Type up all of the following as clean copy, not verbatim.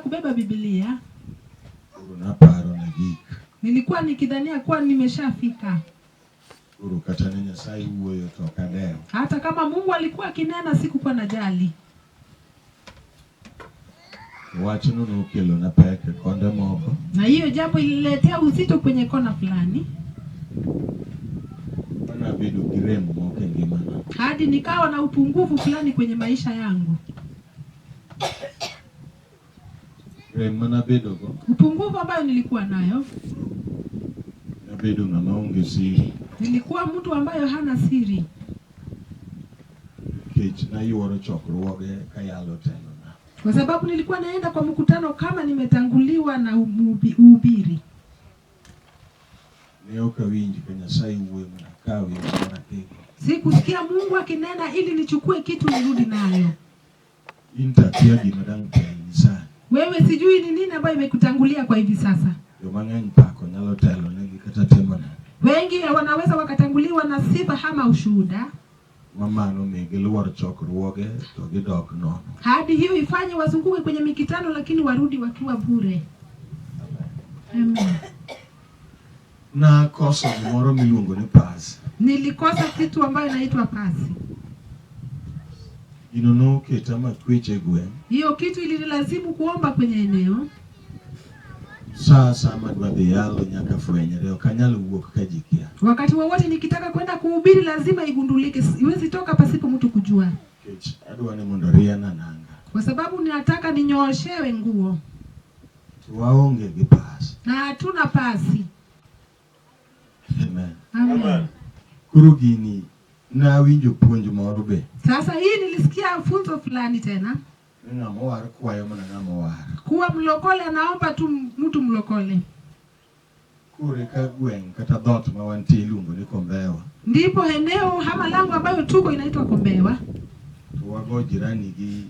Kubeba Biblia. Koro naparo nagik. Nilikuwa nikidhania kuwa nimeshafika. Koro kata ne Nyasaye wuoyo to ok adew. Hata kama Mungu alikuwa akinena sikukuwa najali. Wachno nokelona pek e konde moko. Na hiyo jambo ililetea uzito kwenye kona fulani. Manabedo gi rem moko e ngimana. Hadi nikawa na upungufu fulani kwenye maisha yangu. Rem manabedogo. Upungufu ambayo nilikuwa nayo. Nabedo ng'ama onge siri. Nilikuwa mtu ambayo hana siri. Nikech nayuoro chokruoge kayalo telona. Kwa sababu nilikuwa naenda kwa mkutano kama nimetanguliwa na uhubiri. Ne ok awinj ka Nyasaye wuoyo mondo akawie gimoro adhigo. Sikusikia Mungu akinena ili nichukue kitu nirudi nayo. In to akia gima dang' telni sani. Wewe sijui ni nini ambayo imekutangulia kwa hivi sasa. Joma ng'eny pako nyalo telonegi kata timo nade. Wengi wanaweza wakatanguliwa na sifa ama ushuhuda. Ma mano mi giluor chokruoge to gidok nono. Hadi hiyo ifanye wazunguke kwenye mikutano lakini warudi wakiwa bure. Amen. Amen. Nakoso gimoro miluongo ni pas. Nilikosa kitu ambayo inaitwa pasi. Gino noketa makwech e gweng'. Hiyo kitu ilinilazimu kuomba kwenye eneo. Sa asaya madwa dhi yalo nyaka fwenyre, ok anyal wuok ka ji kia. Wakati wowote nikitaka kwenda kuhubiri lazima igundulike, siwezi toka pasipo mtu kujua. Nikech adwa ni mondo riena nanga. Kwa sababu ninataka ninyooshewe nguo. To waonge gi pas. Na hatuna pasi. Amen. Amen. Koro gini nawinjo puonj moro be. Sasa hii nilisikia funzo fulani tena. Ni ng'ama owar kwayo mana ng'ama owar. Kuwa mlokole anaomba tu mtu mlokole. Koro ka gweng' kata dhoot ma wantie iluongo ni Kombewa. Ndipo eneo hama lango ambayo tuko inaitwa Kombewa. To wago jirani gi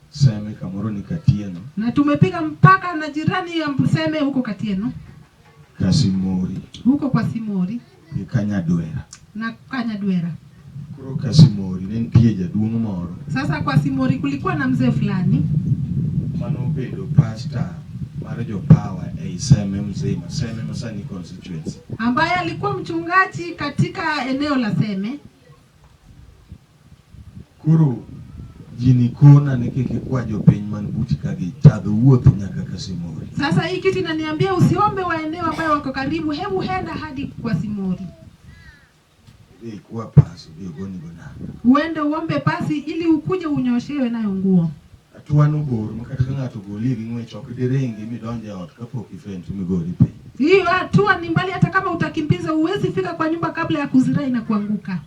Seme kamoro ni Katieno. Na tumepiga mpaka na jirani ya Seme huko Katieno. Kasimori. Huko kwa Simori. Gi Kanyadwera. Na Kanyadwera. Koro Kasimori ne nitie jaduong' moro. Sasa kwa Simori kulikuwa na mzee fulani. Manobedo pastor mar jopawa ei Seme mzima, Seme masani constituency. Ambaye alikuwa mchungaji katika eneo la Seme. Koro ji ni kona ni kik ikwa jopiny man buti ka gi chadh wuoth nyaka Kasimori. Sasa hii kitu inaniambia usiombe wa eneo ambayo wako karibu, hebu henda hadi kwa Simori. Idhi ikwa pas idhi ogoni go nanga. Uende uombe pasi ili ukuje unyoshewe nayo nguo. Hatua no bor ma kata ka ng'ato ogoli gi ng'wech ok diringi midonj e ot kapok ifentu migori piny. Hiyo hatua ni mbali, hata kama utakimbiza huwezi fika kwa nyumba kabla ya kuzirai na kuanguka.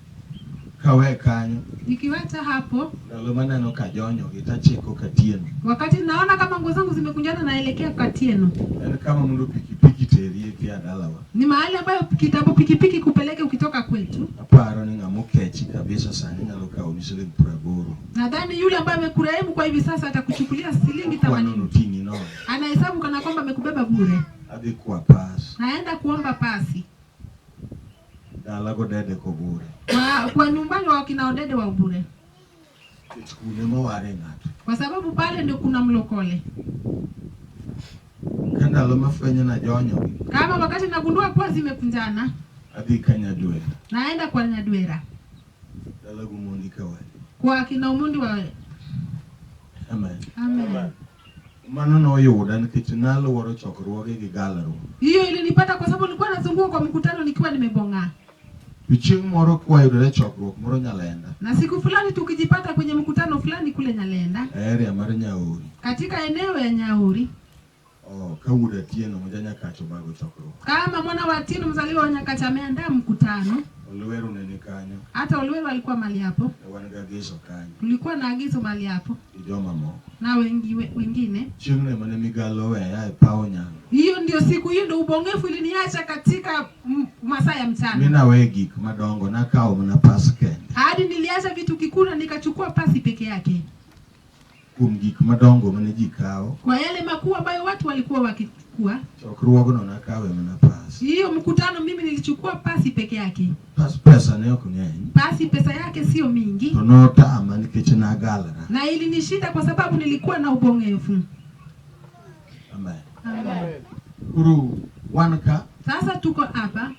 Kawe kanyo. Nikiwacha hapo. Ndalo maneno kajonyogi tachiko Katieno. Wakati naona kama nguo zangu zimekunjana naelekea Katieno. En kama mondo pikipiki terie kia dalawa. Ni mahali ambayo kitambo pikipiki kupeleke ukitoka kwetu. Aparo ni ng'ama okechi kabisa sani nyalo kawo ni siling 80. Nadhani yule ambaye amekurehemu kwa hivi sasa atakuchukulia shilingi Kwano 80. noting'i nono. Anahesabu kana kwamba amekubeba bure. Adhi kwa pas. Naenda kuomba pasi. Dala godede kobure. Kwa nyumbani wa kina Odede wa Ubure. Nikech kune moware ng'ato. Kwa sababu pale ndio kuna mlokole. Ka ndalo mafwenyo najonyogi. Kama wakati nagundua kuwa zimekunjana. Adhi Kanyadwera. Naenda kwa Nyadwera. Dala Omondi Kawali. Kwa kina Omondi wa Amen. Amen. Mano noyuda nikech naluoro chokruoge gi galruok. Hiyo ilinipata kwa sababu nilikuwa nazunguka kwa mkutano nikiwa nimebonga. To chieng' moro kwayudore e chokruok moro Nyalenda. Na siku fulani tukijipata kwenye mkutano fulani kule Nyalenda. E area mar Nyauri. Katika eneo ya Nyauri. Oh, ka wuod Atieno ma ja-Nyakach obago chokruok. Kama mwana wa Atieno mzaliwa wa Nyakach ameandaa mkutano. Olweru ne ni kanyo. Hata Olweru alikuwa mahali hapo. Ne wan gi Agiso kanyo. Tulikuwa na Agiso mahali hapo. Gi joma moko. Na wengine. Chieng'no ema ne migalo oweya e paw Onyango. Hiyo ndio siku, hiyo ndio ubongefu iliniacha katika masaa ya mchana. Mi nawe gik madongo, nakawo mana pas kende. Hadi niliacha vitu kikuu na nikachukua pasi peke yake. Kuom gik madongo mane ji kawo. Kwa yale makuu ambayo watu walikuwa wakichukua. Chokruogno nakawe mana pas. Hiyo mkutano mimi nilichukua pasi peke yake. Pas pesa ne ok ng'eny. Pasi pesa yake sio mingi. To notama nikech nagalra. Na ilinishinda kwa sababu nilikuwa na ubongefu. Amen. Amen. Koro wan ka Sasa tuko hapa,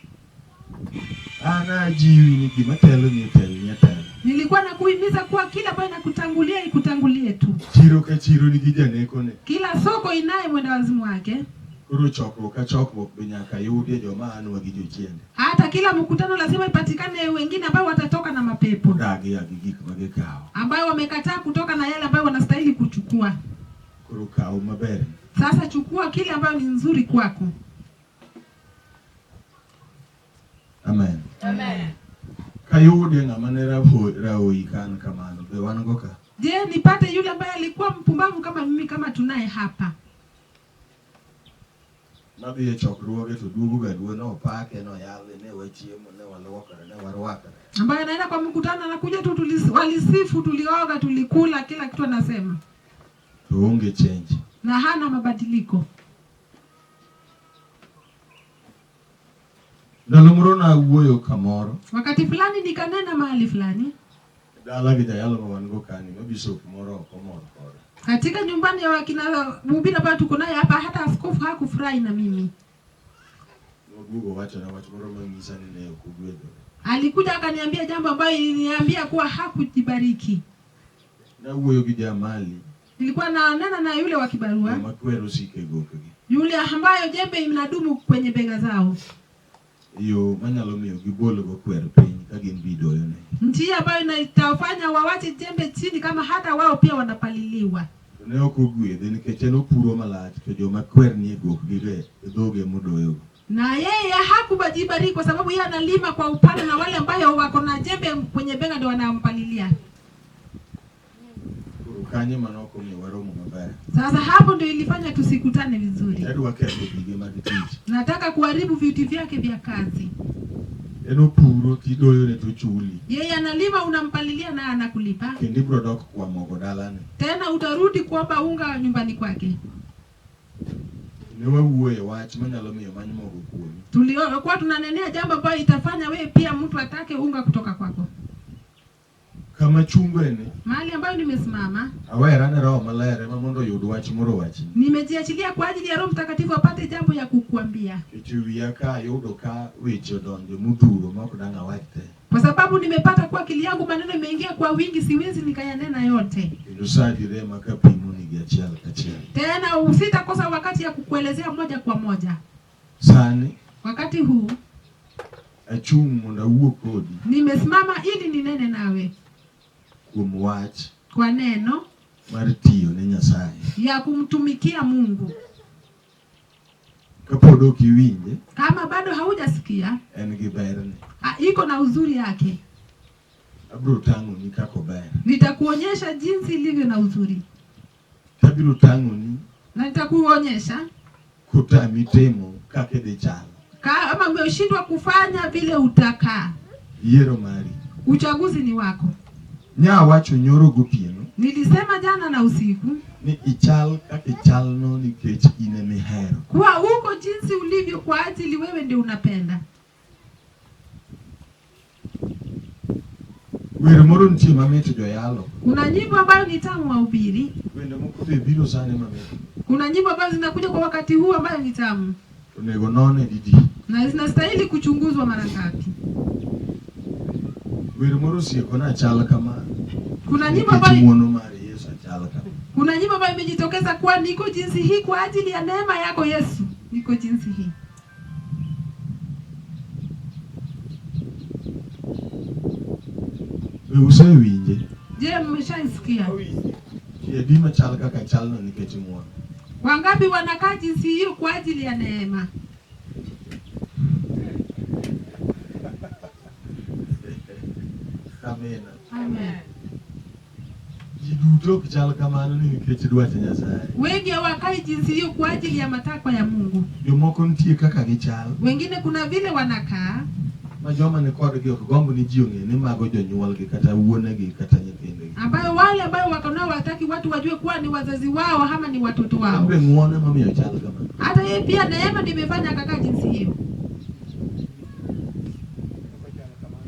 an ajiwi ni gima telo ni otelni atela. nilikuwa nakuhimiza kuwa kila ambayo inakutangulia ikutangulie tu. Chiro ka chiro nigi janeko ne. Kila soko inaye mwenda wazimu wake. Koro chokruok ka chokruok be nyaka yudie joma anwa gi jochiende. Hata kila mkutano lazima ipatikane wengine ambao watatoka na mapepo, Odagi ya gi gik ma gikawo. ambayo wamekataa kutoka na yale ambayo wanastahili kuchukua. Koro kaw maber. Sasa chukua kile ambayo ni nzuri kwako. Amen. Amen. Kayudie ng'ama ne raoyi kan kamano be wan go ka. Je, nipate yule ambaye alikuwa mpumbavu kama mimi kama tunaye hapa? Madhi e chokruoge to duogo ga duogo nopake noyale ne wachiemo ne waluokore ne warwakore. Ambaye anaenda kwa mkutano anakuja tu walisifu, tulioga, tulikula, kila kitu anasema. To onge change. Na hana mabadiliko. Ndalo moro nawuoyo kamoro. Wakati fulani nikanena mahali fulani. Dala gi jayalo ma wan go kani, ma bishop moro ok omor koda. Katika nyumbani ya wakina mhubiri ambaye tuko naye hapa, hata askofu hakufurahi na mimi. Noduogo wachona wach moro manyisa ni ne ok ogwedhore. Alikuja akaniambia jambo ambayo iliniambia kuwa hakujibariki. Nawuoyo gi jamali. Nilikuwa nanena na yule wa kibarua. Joma kwero sike gokgi. Yule ambayo jembe inadumu kwenye bega zao. Yo manyalo miyo gibol go kwer piny ka gin bidoyo ne. Njia ambayo itafanya wawache jembe chini kama hata wao pia wanapaliliwa. To ne ok ogwedhe nikech en opuro malach to joma kwer nie gokgi go e dhoge modoyogo. Na yeye hakujibariki kwa sababu yeye analima kwa upana na wale ambayo wako na jembe kwenye bega ndio wanampalilia. Koro kanyo mano ok omiyo waromo maber. Sasa hapo ndio ilifanya tusikutane vizuri. Adwa ketho gige mag tich. Nataka kuharibu vitu vyake vya kazi. En opuro tidoyo ne to chuli. Yeye analima unampalilia na anakulipa. Kendo ibiro dok kwa mogo dalane. Tena utarudi kuomba unga nyumbani kwake. Ne wawuoye wach manyalo miyo many mogo kuomi. Tulikuwa tunanenea jambo ambayo itafanya wewe pia mtu atake unga kutoka kwako. Kama chungweni, Mahali ambayo nimesimama, awera ne Roho Maler ema mondo oyud wach moro wachni. nimejiachilia kwa ajili ya Roho Mtakatifu apate jambo ya kukuambia. Nikech wiya ka ayudo ka weche odonjo modhuro ma ok dang' awach te. Kwa sababu nimepata kwa akili yangu maneno imeingia kwa wingi, siwezi nikayanena yote. Kendo sa direma kapimo nigi achiel kachiel. Tena usitakosa wakati ya kukuelezea moja kwa moja. Sani Wakati huu achung' mondo awuo kodi nimesimama ili ninene nawe kuom wach kwa neno mar tiyo ne Nyasaye. ya kumtumikia Mungu. Kapod ok iwinje, Kama bado haujasikia, en gi berne. iko na uzuri yake. Abiro tang'oni kaka ober. Nitakuonyesha jinsi ilivyo na uzuri. Abiro tang'oni Na nitakuonyesha kotami timo kaka idhi chalo. kama umeshindwa kufanya vile utakaa. Yiero mari. Uchaguzi ni wako. Nya wacho nyoro gotieno Nilisema jana na usiku ni ichal kaka ichalno nikech in ema ihero. kuwa uko jinsi ulivyo kwa ajili wewe ndio unapenda. Wer moro nitie mamit joyalo. Kuna nyimbo ambayo ni tamu wahubiri. Wende moko be biro sani mamit. Kuna nyimbo ambazo zinakuja kwa wakati huu ambayo ni tamu Onego none didi. na zinastahili kuchunguzwa mara ngapi. Wer moro osieko na chal kama. Kuna nyimbo Nikech ambayo ng'uono mar Yesu achal kama. Kuna nyimbo ambayo imejitokeza kuwa niko jinsi hii kwa ajili ya neema yako Yesu. Niko jinsi hii. Be usewinje? Je, mmeshaisikia? Ji adi machal kaka chalno nikech ng'uono? Wangapi wanakaa jinsi hiyo kwa ajili ya neema? Amina. Amen. Ji duto ok chal kamano ni nikech dwach Nyasaye. Wengi hawakai jinsi hiyo kwa ajili ya matakwa ya Mungu. Jomoko nitie kaka gichal. Wengine kuna vile wanakaa Ma joma ni kodgi ok gomb ni ji ong'e ni mago jonyuolgi kata wuonegi kata nyithindgi. ambayo wale ambayo wako nao wataki watu wajue kuwa ni wazazi wao ama ni watoto wao. En be ng'uono emomiyo chal kamano. Hata yeye pia neema ndiyo imefanya akakaa jinsi hiyo.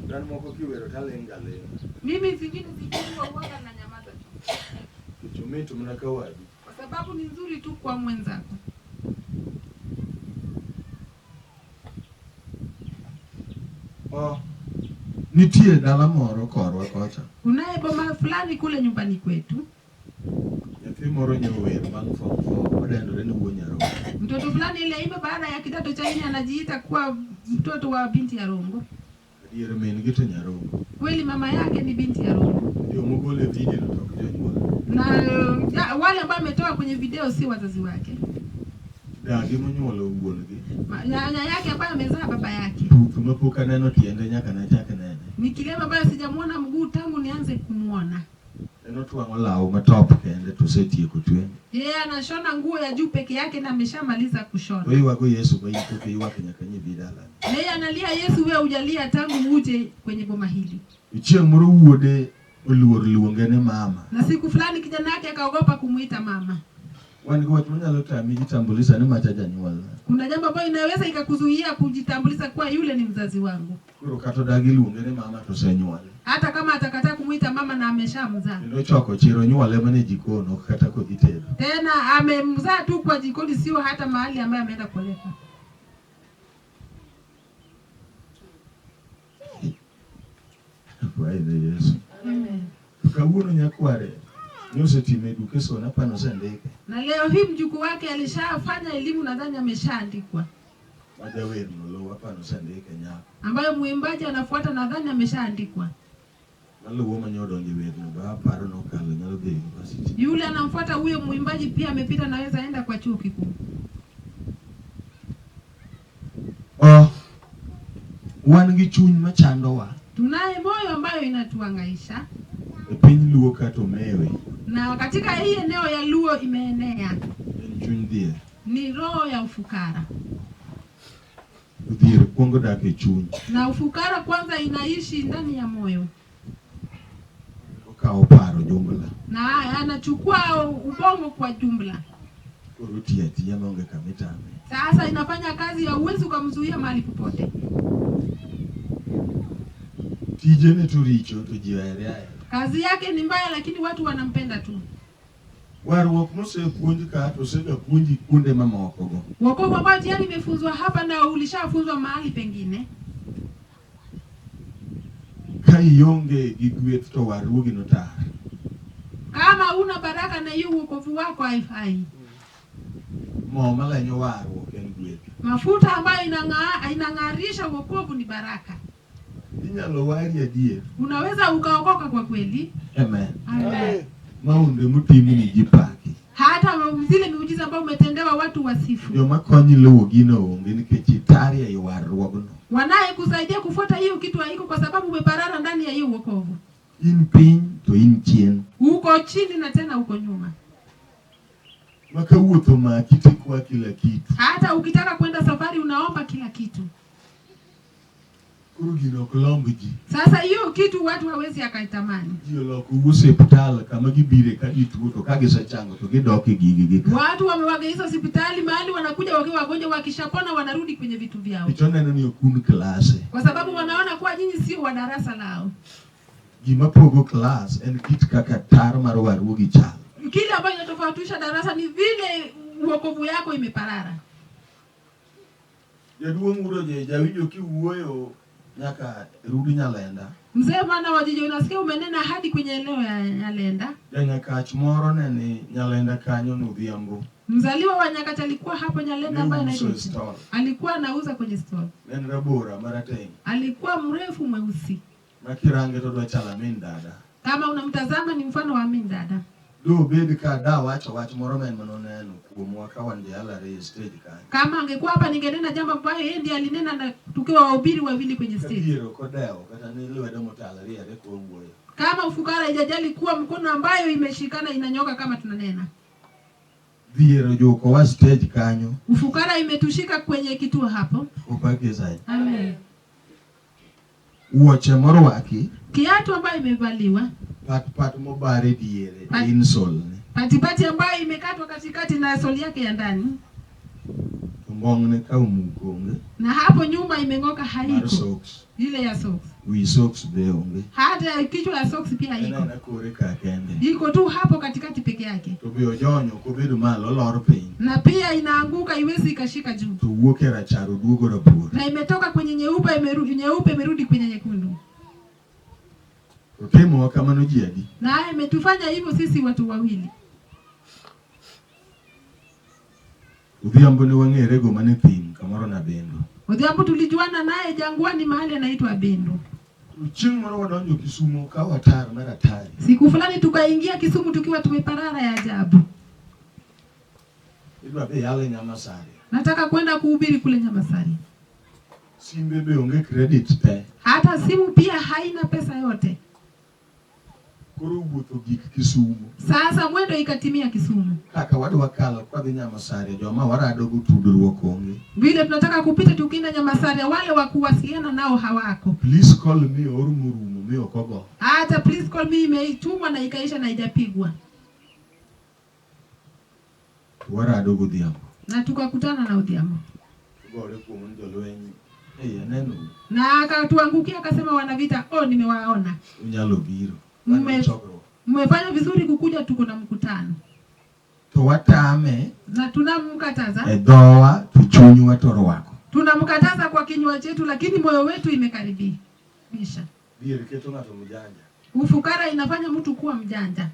Dhano moko kiwero taling' ga ling'. Mimi zingine zikiwa huwaga na nyamaza tu. Nikech omit mana ka wadu. Kwa sababu ni nzuri tu kwa mwenzako. Oh, nitie dala moro korwa kocha. Kunaye boma fulani kule nyumbani kwetu, Nyathi moro nyower bang' form 4 odendore ni wuo Nyarongo. mtoto fulani ile imba baada ya kidato cha nne anajiita kuwa mtoto wa binti ya Rongo. Adier min gi to Nyarongo. Kweli mama yake ni binti ya Rongo, Jomogol e video no to ok jonyuol. na wale ambao ametoa kwenye video si wazazi wake, Dagi monyuolo wuon gi. Nyanya yake ambaye amezaa baba yake. Puk ma pok aneno tiende nyaka nachak nene. Ni kilema ambayo sijamuona mguu tangu nianze kumwona. En otwang'o law matop kende to osetieko tweng'o. Yeye anashona nguo ya juu peke yake na ameshamaliza kushona. Oywago Yesu ma in pok iywak nyaka nyibi dalani. Yeye analia Yesu, wewe hujalia tangu uje kwenye boma hili. Chieng' moro wuode oluor luonge ni mama. Na siku fulani kijana yake akaogopa kumuita mama. Wan gi wach manyalo tami jitambulisha ni macha janyuolna. Kuna jambo ambayo inaweza ikakuzuia kujitambulisha kuwa yule ni mzazi wangu, Koro kata odagi luonge ni mama to osenyuole. hata kama atakataa kumuita mama na ameshamzaa. Kendo ochoko chir onyuole mana e jikon ok kata kodhi tedo. Tena amemzaa tu kwa jikoni, sio hata mahali ambayo ameenda kuoleka. Kwae ne Yesu. Amen. To kawuono nyakware nyosetimo education apani osendike. Na leo hii mjukuu wake alishafanya elimu, nadhani ameshaandikwa, Ma jawer no luwo apani osendike nyako. ambayo mwimbaji anafuata, nadhani ameshaandikwa. Maluwo manyodonjo e werno be aparo nokalo nyalo dhi university. Yule anamfuata huyo mwimbaji pia amepita, naweza enda kwa chuo kikuu. Oh, wan gi chuny machandowa Tunaye moyo ambayo inatuangaisha, e piny Luo kata omewe na katika hii eneo ya Luo imeenea en chuny dhier. ni roho ya ufukara, Dhier kuongo dak e chuny. na ufukara kwanza inaishi ndani ya moyo, Okawo paro jumla. na anachukua ubongo kwa jumla. Koro otiyo atiya maonge kama itame. Sasa inafanya kazi ya uwezi ukamzuia mahali popote. Tijene to richo to ji ohere ahinya. Kazi yake ni mbaya, lakini watu wanampenda tu. Warruok mosepuonj ka to osegapuonji kuonde mamoko go. Wokovu ambao tayari imefunzwa hapa na ulishafunzwa mahali pengine. Ka ionge gi gweth to warruogi notar. Kama una baraka na hiyo wokovu wako haifai. Mo malenyo warruok en gweth. Mafuta ambayo inang'arisha wokovu ni baraka. Inyalo wari adier. Unaweza ukaokoka kwa kweli. Amen. Amen. Maonde motimni ji paki. Hata zile miujiza ambayo umetendewa watu wasifu. Joma konyi luwo gino onge nikech itari ei warruogno. Wanayekusaidia kufuata hiyo kitu haiko kwa sababu umeparara ndani ya hiyo wokovu. In piny to in chien. Uko chini na tena uko nyuma. Ma kawuoth omaki tikwa kila kitu. Hata ukitaka kwenda safari unaomba kila kitu. Koro gino ok lomb ji. Sasa hiyo kitu watu hawezi akaitamani. Ji oloko osiptal kama gibire ka gituo to ka gisechango to gidok e gigegi ka. Watu wamewageuza hospitali mahali wanakuja wakiwa wagonjwa, wakishapona wanarudi kwenye vitu vyao, Nikech oneno ni ok un klase. kwa sababu wanaona kuwa nyinyi sio wa darasa lao. Gima pogo klas en kit kaka tar mar warruogi chal. Kile ambayo inatofautisha darasa ni vile uokovu yako imeparara. Jaduong' Uro jawinjo kiwuoyo nyaka rudi Nyalenda. Mzee mwana wa jiji, unasikia umenena hadi kwenye eneo ya Nyalenda. Janyakach moro ne ni Nyalenda kanyo nodhiambo. Mzaliwa wa Nyakach alikuwa hapo Nyalenda, Ne ambaye uso anaitwa e stall. alikuwa anauza kwenye stall. Ne en rabora marateng'. Alikuwa mrefu mweusi, Ma kirange to dwa chalo amin dada. kama unamtazama ni mfano wa Amin dada. Dobed ka dawacho wach moro ma en manoneno kuomwa ka wan joyalare e stage kanyo. Kama angekuwa hapa ningenena jambo ambayo yeye ndiye alinena na tukiwa wahubiri wawili kwenye Ka stage. dhier ok odewo kata ni lwedo motal riere kwa wuoyo. Kama ufukara haijajali kuwa mkono ambayo imeshikana inanyoka kama tunanena. Dhier ojukowa stage kanyo. Ufukara imetushika kwenye kituo hapo. Opake zaidi. Amen. Wuoche morwaki Kiatu ambayo imevaliwa, pat pat mobare diere Pat- insole ne. patipati ambayo imekatwa katikati na soli yake ya ndani. To Ngong'ne ka omuko onge. Na hapo nyuma imeng'oka, Mar haiko socks. ile ya socks, Wi socks be onge. hata kichwa ya socks pia En iko ana kore ka kende. iko tu hapo katikati peke yake, To be ojonyo ok obedo malo olor piny. na pia inaanguka, iwezi ikashika juu, To wuok e rachar oduogo rabuor. na imetoka kwenye nyeupe imeru, nyeupe imerudi kwenye nyekundu. To timowa kamano ji adi? Na imetufanya hivyo sisi watu wawili. Odhiambo ne wang'ere go mane thim kamoro Nabendo. Odhiambo tulijuana naye jangwani mahali anaitwa Bindu. To chieng' moro wadonjo Kisumo ka watar mar atari. Siku fulani tukaingia Kisumu tukiwa tumeparara ya ajabu. Idwa dhi yale Nyamasaria. Nataka kwenda kuhubiri kule Nyamasari. Simbe be onge credit te. Hata simu pia haina pesa yote. Koro wuotho gik Kisumo. Sasa mwendo ikatimia Kisumu. Kaka wadwa kalo kwadhi Nyamasaria joma warado go tudruok onge. Vile tunataka kupita tukienda Nyamasaria, wale wa kuwasiliana nao hawako. Please call me or morumo mi ok ogo. Hata please call me imeitumwa na ikaisha na haijapigwa. To warado godhiambo. Na tukakutana na Odhiambo. Gore kuom ni jolweny. Ei aneno Na akatuangukia akasema, wanavita, oh, nimewaona. unyalo biro. Wan gi chokruok. Mmefanya vizuri kukuja, tuko na mkutano. To watame Na tunamkataza, e dhowa to chunywa to orwako. tunamkataza kwa kinywa chetu, lakini moyo wetu imekaribisha. Dhier keto ng'ato mjanja. Ufukara inafanya mtu kuwa mjanja.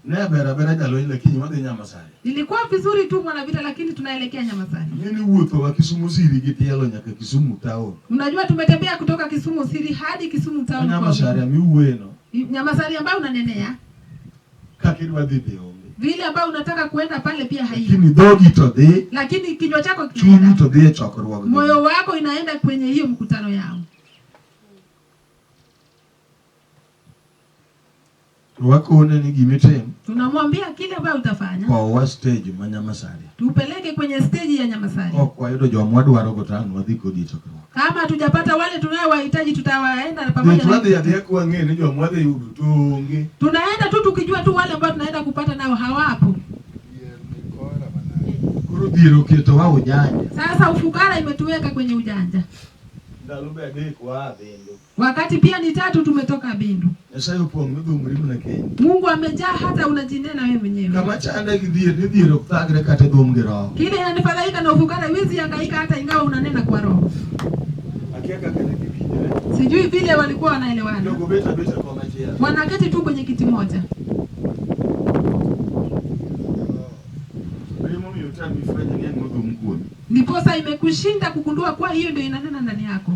Ne ber abera jalweny lakini wadhi Nyamasaria. Ilikuwa vizuri tu mwanavita, lakini tunaelekea Nyamasari. Ing'e ni wuotho wa Kisumu siri gi tielo nyaka Kisumu town. Unajua tumetembea kutoka Kisumu siri hadi Kisumu town. Kwa Nyamasaria miwuoyeno Nyamasari ambayo unanenea kaka idwa dhi be onge. vile ambayo unataka kuenda pale pia haiko, Lakini dhogi to dhi, lakini kinywa chako chunyi kinaenda, to dhi e chokruogni. moyo wako inaenda kwenye hiyo mkutano yao. To wakone ni gimitim, Tunamwambia kile ambayo utafanya, kowa stage ma Nyamasaria. tupeleke kwenye steji ya Nyamasari. Kok wayudo joma wadwarogo to ang' wadhi kodi e chokruok. Kama hatujapata wale tunayowahitaji, tutawaenda pamoja Nikech wadhi na adhiya kwang'e ni joma wadhi yudo to onge. tunaenda tu tukijua tu wale ambao tunaenda kupata nao hawapo. Koro dhier oketowa ujanja. Sasa ufukara imetuweka kwenye ujanja, Ndalo be adek waa Bindu. wakati pia ni tatu tumetoka Bindu. Nyasaye opong' midhumri mana kendi. Mungu amejaa hata unajinena wewe mwenyewe. Kama chanda gi dhier ni dhier ok thagre kata e dhum gi roho. Kile inanifadhaika na ufukara, huwezi hangaika hata ingawa unanena kwa roho. Akia kaka ne giwinjre. Sijui vile walikuwa wanaelewana, Jogo bet abeta kom achiel. wanaketi tu kwenye kiti moja. Emomiyo tami fwenyo ni en modhum kuomi. Ndiposa imekushinda kugundua kuwa hiyo ndio inanena ndani yako.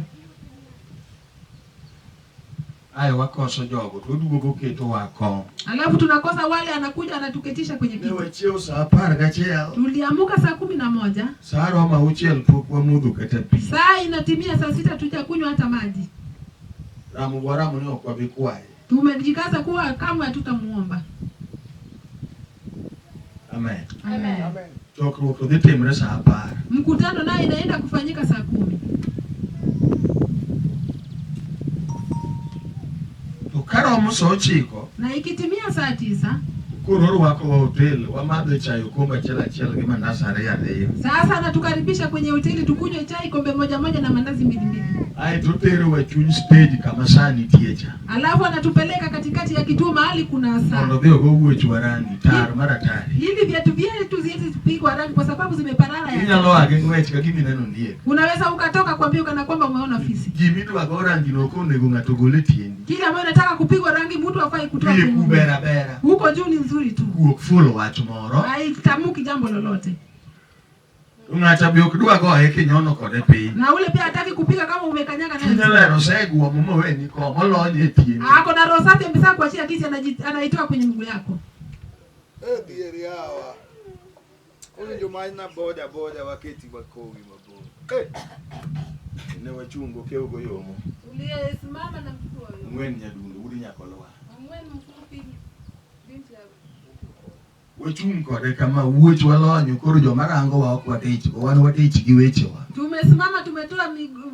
Ae wakoso jogo to oduogo oketowa kom. Alafu tunakosa wale, anakuja anatuketisha kwenye Ne kiti. wachiew sa 11. Tuliamuka saa 11, Sa romo auchiel pok wamodho kata pi. saa inatimia saa 6 tujakunywa hata maji. Ramo bwaramo ni ok wabi kwaye. Tumejikaza kuwa kamwe hatutamuomba. Amen. Amen. Chokruok to dhi timre sa 10. Mkutano naye inaenda kufanyika saa 10. To karomo sa 9 Na ikitimia saa 9, koro orwakowa hotel wamadho chai okombe achiel achiel gi mandas ariyo ariyo. sasa anatukaribisha kwenye hoteli tukunywe chai kombe moja moja na mandazi mbili mbili. Ae to oterowa chuny stage kama sa nitie cha. Alafu anatupeleka katikati ya kituo mahali kuna saa. Mondo odhi ogo wuochwa rangi tar maratari. Ili viatu vyetu ziweze kupigwa rangi kwa sababu zimeparara ya. Inyalo a gi ng'wech ka gima ineno ondiek. Unaweza ukatoka kwa mbio kana kwamba umeona fisi. Gimidwa go rangi no ok onego ng'ato ogol e tiendi. Kile ambayo nataka kupigwa rangi mtu hafai kutoa Wiye kwenye ku mguu. ber abera. Huko juu ni nzuri tu. Kuok fulo wach moro. Haitamuki jambo lolote. Ng'ato be ok dwa goye kinyono kode piny. Na ule pia hataki kupiga kama umekanyaga Chunye naye. ler oseguomo moweni kom olony e tiendi. Ako na roho safi amesha kuachia kiti anaitoa kwenye mguu yako. Dhier yawa. Owinjo manyna boda boda waketi wakowi mabor. Ne wachungo kewgo yomo. Uliyesimama na mtu huyo. Ang'wen nyadundo udi nyaka olwar. Ang'wen mfupi binti ya Wachung' kode kama wuoch walonyo koro joma rangowa ok wadich go wan wadich gi wechewa. Tumesimama tumetoa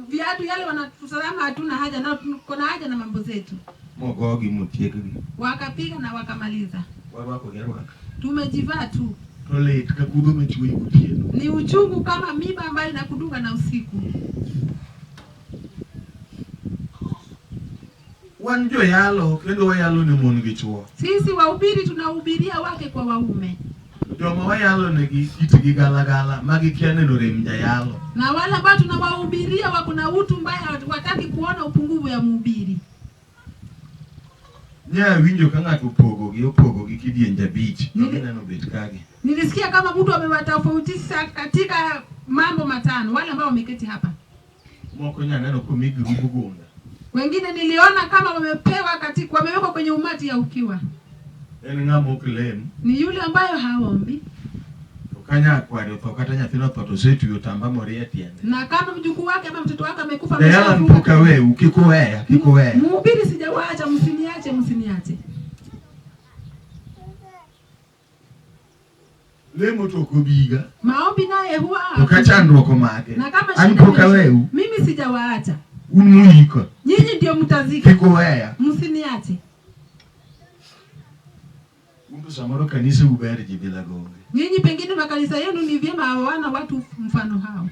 viatu yale wanatutazama, hatuna haja nao, tuko na haja na mambo zetu. Mogogi motiekgi. Wakapiga na wakamaliza. Warwako gi arwaka. Tumejivaa tu. To lit ka kudho machwoyi gotieno. Ni uchungu kama miba ambayo inakudunga na usiku. Wan joyalo kendo wayalo ne mon gi chwo. Sisi wahubiri tunahubiria wake kwa waume, Joma wayalo negi kitgi galagala ma gikia neno rem jayalo. Na wale ambao tunawahubiria wako na utu mbaya, wataki kuona upungufu ya mhubiri. Nya winjo ka ng'ato opogogi opogogi kidienje abich to gineno bet kagi. Nilisikia kama mtu amewatofautisha katika mambo matano wale ambao wameketi hapa. Moko nya neno komi grub gunda. Wengine niliona kama wamepewa katika, wamewekwa kwenye umati ya ukiwa. En ng'ama ok lem. Ni yule ambayo haombi. To ka nyakware otho kata nyathine otho to osetweyo otamba morie e tiende. Na kama mjukuu wake ama mtoto wake amekufa Jayalo an ameshafunga. pok aweu, kik uweya, kik uweya. Mhubiri, sijawaacha, msiniache, msiniache. Lemo to ok obiga. Maombi naye huwa To ka chandruok omake, na kama an shida pok aweu, mimi sijawaacha. Un muiko, Nyinyi ndio mtazika, kik uweya. Msiniache. Un to samoro kanisa uber ji bila gonge. Nyinyi pengine makanisa yenu ni vyema, hawana watu mfano hao.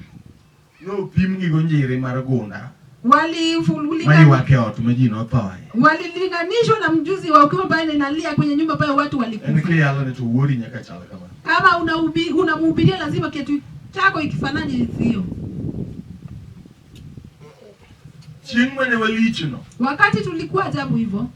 Nopim gi gonjiri mar gunda maywak e ot ma ji nothoe. Walilinganishwa na mjuzi wa ukimwi ambaye inalia kwenye nyumba ambayo watu En walikufa. kiyalo ni to wuori nyaka chal kama. Kama unamhubiria lazima kitu chako ikifanane sio. Chieng' mane walichno. Wakati tulikuwa ajabu hivyo.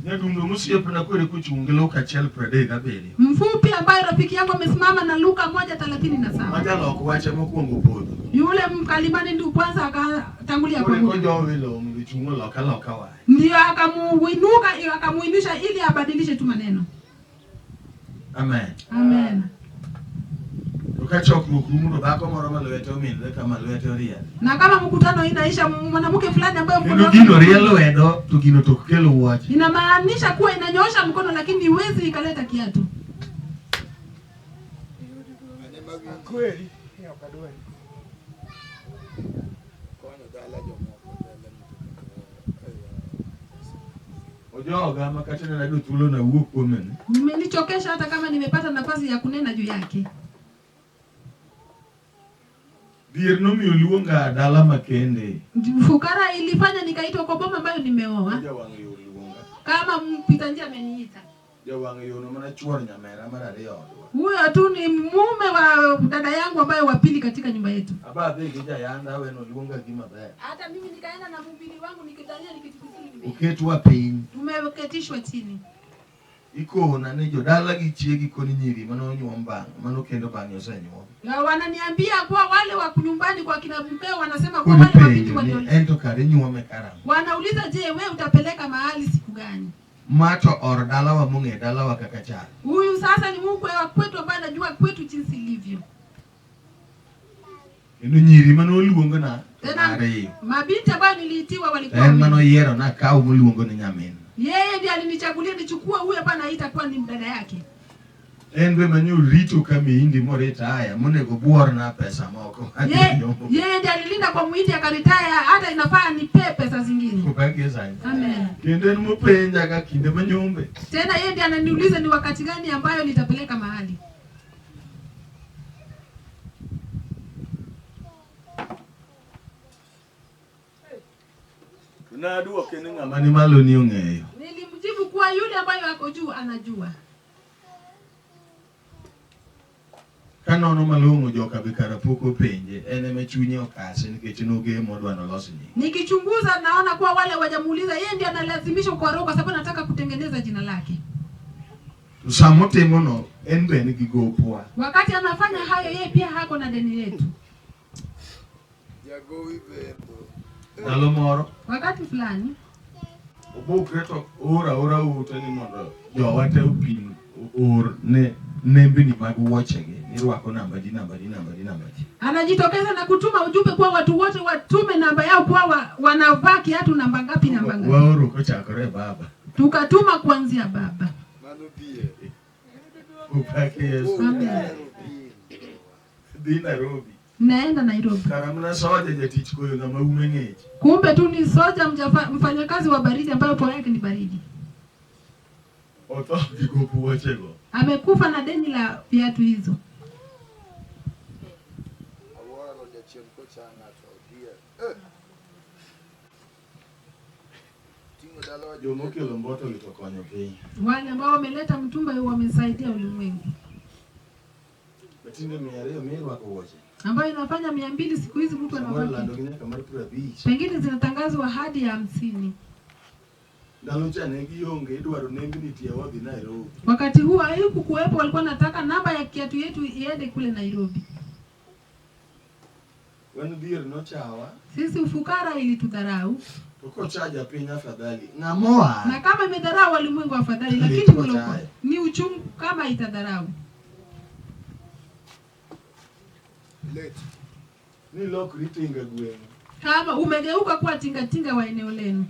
Nyadundo mosiepna kore kochung' gi Luka achiel pradek gabiriyo. Mfupi ambaye rafiki yangu amesimama na Luka 1:37. Majalok wache mokwongo podho. Yule mkalimani ndio kwanza akatangulia Kore kuanguka. kojowe lowo mondo ochung' oloka loka wach. Ndio akamuinuka, akamuinisha ili abadilishe tu maneno. Amen. Amen. To ka chokruok rumo to dhako moro ma lwete ominre kama lwete oriere. Na kama mkutano inaisha, mwanamke fulani ambaye mkono Kendo wake gino rie lwedo to gino to ok kel wuoche. Inamaanisha kuwa inanyoosha mkono lakini iwezi ikaleta kiatu. Kweli, ni ok adwari. Konyo dala jomoko dala Ojoga ma kata ne ayudo thuolo na wuo kuome ni. Mmenichokesha hata kama nimepata nafasi ya kunena juu yake. Dhier nomiyo luonga dala makende. Fukara ilifanya nikaitwa kwa boma ambayo nimeoa. Jawang' yo luonga. Kama mpita njia ameniita. Jawang' yo no mana chuor nyamera mar ariyo odwa. Huyo tu ni mume wa dada yangu ambaye wa pili katika nyumba yetu. Aba adhi gi jayanda aweno luonga gi maber. Hata mimi nikaenda na mhubiri wangu nikidhania ni kitu kizuri nimeenda. Oketwa piny. Tumeketishwa chini. Ikona ni jodala gi chiegi koni nyiri mane onyuom bang', mane okendo bang'e osenyuom. Ya, wananiambia kuwa wale wa nyumbani kwa kina mkeo wanasema kuwa Koro wale mabinti ipenjo ni walio en to kare inyuome karang'o? Wanauliza, je, we utapeleka mahali siku gani? Ma to or dalawa mong'e dalawa kaka chal. Huyu sasa ni mkwe wa kwetu ambaye anajua kwetu jinsi ilivyo. Kendo nyiri mane oluongona Tena ariyo. mabinti ambayo niliitiwa walikuwa En mane wawili. oyiero nakaw moluongo ni nyamin. Yeye ndiye alinichagulia nichukue huyu ambaye anaita kuwa ni dada yake. En be mane orito ka mihindi moritaya monego buorna pesa moko. Yeye ndiye alilinda kwa muhindi akaritaya, hata inafaa nipe pesa zingine. Kopaki sani. Amen. Kendo en mopenja ka kinde manyombe. Tena yeye ndiye ananiuliza ni wakati gani ambayo nitapeleka mahali. Naduoke ni ng'ama ni malo ni ong'eyo. Nilimjibu kuwa yule ambaye ako juu anajua. Kanono malong'o joka be kara pok openje, en ema chunye okase nikech nogemo odwa nolos nying. Nikichunguza naona kuwa wale wajamuuliza, yeye ndiye analazimishwa kwa roho kwa sababu anataka kutengeneza jina lake. To sama otimo no, en be en gi gopwa. Wakati anafanya hayo, yeye pia hako na deni letu. Jagowi bendo. Ndalo moro, Wakati fulani obukre to oor aora ote ni mondo jowa te opim oor ne nembni mag wuochegi nirwako namba di namba di namba di namba di. Anajitokeza na kutuma ujumbe kwa watu wote watume namba yao kwa wanavaa kiatu namba ngapi namba ngapi. Waoro kochakore baba. Tukatuma kuanzia baba. Mano biye. Upake Yesu. Amen. Dhi Nairobi. Naenda Nairobi. Kara mana soja jatich koyo ng'ama ume ng'ich. Kumbe tu ni soja mfanyakazi wa baridi ambayo pua yake ni baridi. Otho gi gop wuochego. Amekufa na deni la viatu hizo. Awuoro jachien kocha ng'ato odhier. Eh. Ting'o dalawa Jomokelo mboto gi to konyo piny. Wale ambao wameleta mtumba wamesaidia ulimwengu, Matinde 200 mirwako wuoche. ambayo inafanya 200 siku hizi mtu Samoro anavaa lando kitu. gi nyaka mar 50. Pengine zinatangazwa hadi ya 50. Ndalo cha ne gionge idwaro nembni tie wadhi Nairobi. Wakati huu haikukuwepo, walikuwa nataka namba ya kiatu yetu iende kule Nairobi. Wan dhier nochawa Sisi ufukara ilitudharau, to kochaja piny afadhali. Ng'amoa. na kama imedharau walimwengu afadhali, lakini Ilikuwa mloko tayari. ni uchungu kama itadharau. Late. Ni lokri tinga gweng'. Kama umegeuka kuwa tingatinga wa eneo lenu,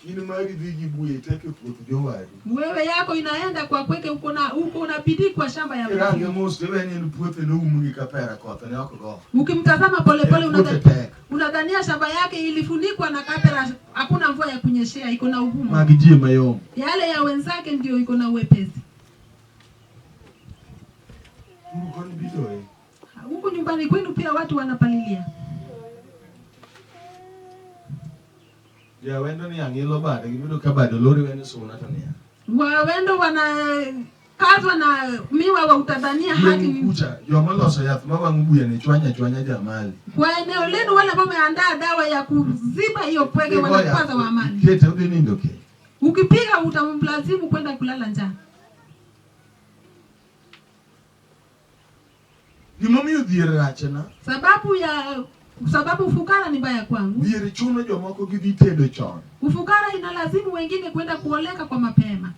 In mari dhi gi buya itek e puoth jowadu. wewe yako inaenda kwa kweke, uko na uko na bidii kwa shamba ya Kirange wengine. mos to iwe ni en puothe noum gi kapera koth ne ok go. Ukimtazama polepole En puothe tek. unadhania shamba yake ilifunikwa na kapera, hakuna mvua ya kunyeshea, iko na ugumu. Mag ji mayom. Yale ya wenzake ndio iko na uwepesi. Turu koni bidoe. Huku nyumbani kwenu pia watu wanapalilia. Jawendo niang' ilo bade giyudo ka bade olor iwene suna to niang'. Wawendo wanakazwa na miwa wa utadhania hati Gweng' kucha joma oloso yath mawang'o buya ni chwanya achwanya jamali. kwa eneo lenu, wale ambao wameandaa dawa ya kuziba hiyo pwege Igo yath, wanakwaza wa amani. ikete odhi nindo kech. Ukipiga utamlazimu kwenda kulala njaa. Gimomiyo dhier rachna, Sababu ufukara ni mbaya kwangu. dhier chuno jomoko gidhi tedo chon. Ufukara inalazimu wengine kwenda kuoleka kwa mapema.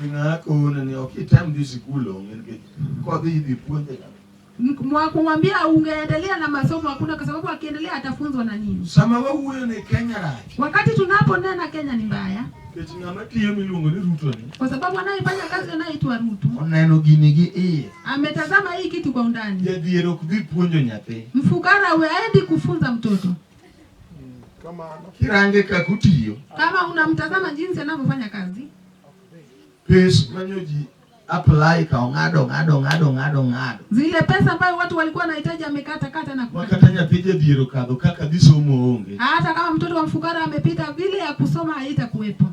To ng'a kono ni ok item dhi sikul onge nikech kodhi idhi puonje ng'a. Kumwambia ungeendelea na masomo hakuna, kwa sababu akiendelea atafunzwa na nini? Sama wawuoyo ni Kenya rach, Wakati tunaponena Kenya ni mbaya, nikech ng'ama tiyo miluongo ni Ruto ni kwa sababu anayefanya kazi anayeitwa Ruto oneno gini gi iye. ametazama hii kitu kwa undani. Jadhier ok dhi puonjo nyathi. Mfukara haendi kufunza mtoto. Kamano. Kirange kaka otiyo, Kama unamtazama jinsi anavyofanya kazi, pes manyo ji apply ka ong'ado ng'ado ng'ado ng'ado ng'ado. zile pesa ambayo watu walikuwa wanahitaji amekata kata na Ma kukata. kata nyathi jadhier okadho kaka dhi somo onge. Hata kama mtoto wa mfukara amepita vile ya kusoma haitakuwepo.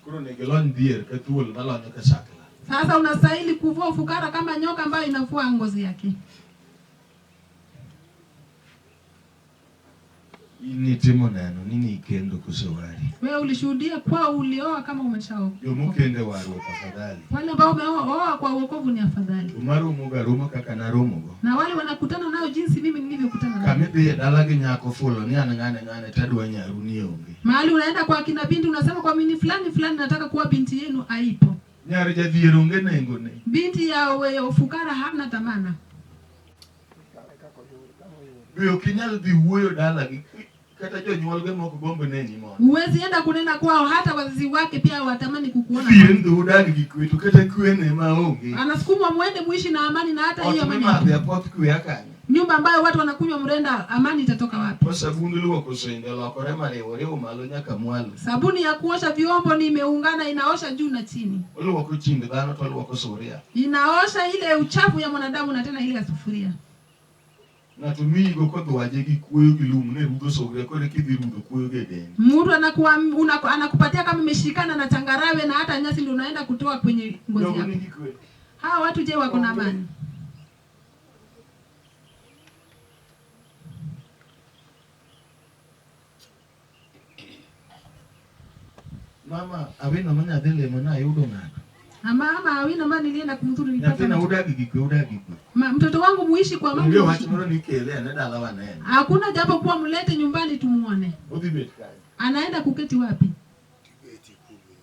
Koro onego ilony dhier ka thuol malonyo ka sakla. Sasa unastahili kuvua ufukara kama nyoka ambayo inavua ngozi yake. In nitimo neno ni nikendo kosewari. Wewe ulishuhudia kwa ulioa kama umeshaoa. Jomokende warruok afadhali. Wale ambao umeoa kwa wokovu ni afadhali, To maromoga aroma kaka naromogo. na wale wanakutana nayo jinsi mimi nilivyokutana nayo. Kama idhi e dala gi nyako fulo ni an ng'ane ng'ane tadwa nyaru ni onge. Mahali unaenda kwa kina binti unasema kwa mini fulani fulani nataka kuwa binti yenu, haipo. Nyar jadhier onge nengone. Binti ya we ufukara hana thamana. Be ok inyal dhi wuoyo dalagi kata jonyuolge mok gomb neni mondo. Huwezi enda kunena kwao, hata wazazi wake pia watamani kukuona. Idhi en dhi udag gi kwe to kata kwene ma onge. Anasukumwa muende muishi na amani, na hata hiyo Ot amani mimadhe apoth kwe akanye. nyumba ambayo watu wanakunywa mrenda, amani itatoka wapi? Ma sabund luoko sende olokore mariwo riwo malo nyaka mwalo. Sabuni ya kuosha vyombo ni imeungana, inaosha juu na chini, Oluoko chind dhano to oluoko suria. inaosha ile uchafu ya mwanadamu na tena ile ya sufuria. Ng'ato miyigo kodhwaje gi kuoyo gi lum ne rudho suria koro kidhi rudho kuoyo go e dendi. Mtu anakuwa anakupatia kama imeshikana na changarawe na hata nyasi ndio unaenda kutoa kwenye ngozi Jogo yako. nigi kwe. Hawa watu je, wako na amani? Mama awino ma nyathi lemo nayudo ng'ato. Ama ama awina ma nilienda kumdhuru nilipata Nyathina mtoto. udag gi kwe udag gi kwe. Mtoto wangu muishi kwa amani. Onge wach moro ni kele ane dala wanene. Hakuna jambo kuwa mlete nyumbani tumuone. Odhi bet kanye? Anaenda kuketi wapi? Tibeti kubni.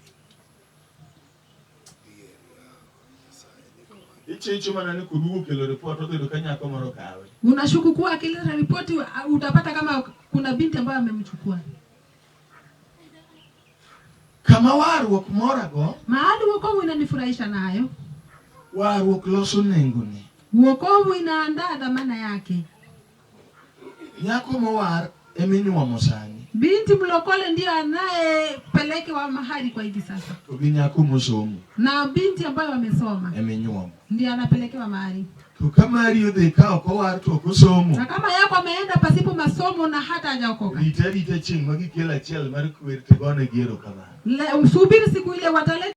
Dhier yawa. Nyasaye ni koni. Ichicho mana ni koduogo kelo ripot odhi yudo ka nyako moro kawe. Unashuku kuwa akileta ripoti utapata kama kuna binti ambayo amemchukua. Kama warruok morago, Mahali wokovu inanifurahisha nayo, warruok loso nengone. wokovu inaandaa dhamana yake. Nyako mowar eminyuomo sani. Binti mlokole ndiyo anayepelekewa mahari kwa hivi sasa, To gi nyako mosomo na binti ambayo wamesoma eminyuomo. ndiyo anapelekewa mahari. To ka mari odhi ka ok owar to ok osomo, Na kama yako ameenda pasipo masomo na hata hajaokoka, rit arita chieng' ma gikelo achiel mar kwer to gone gi erokamano. Subiri siku ile wataleta.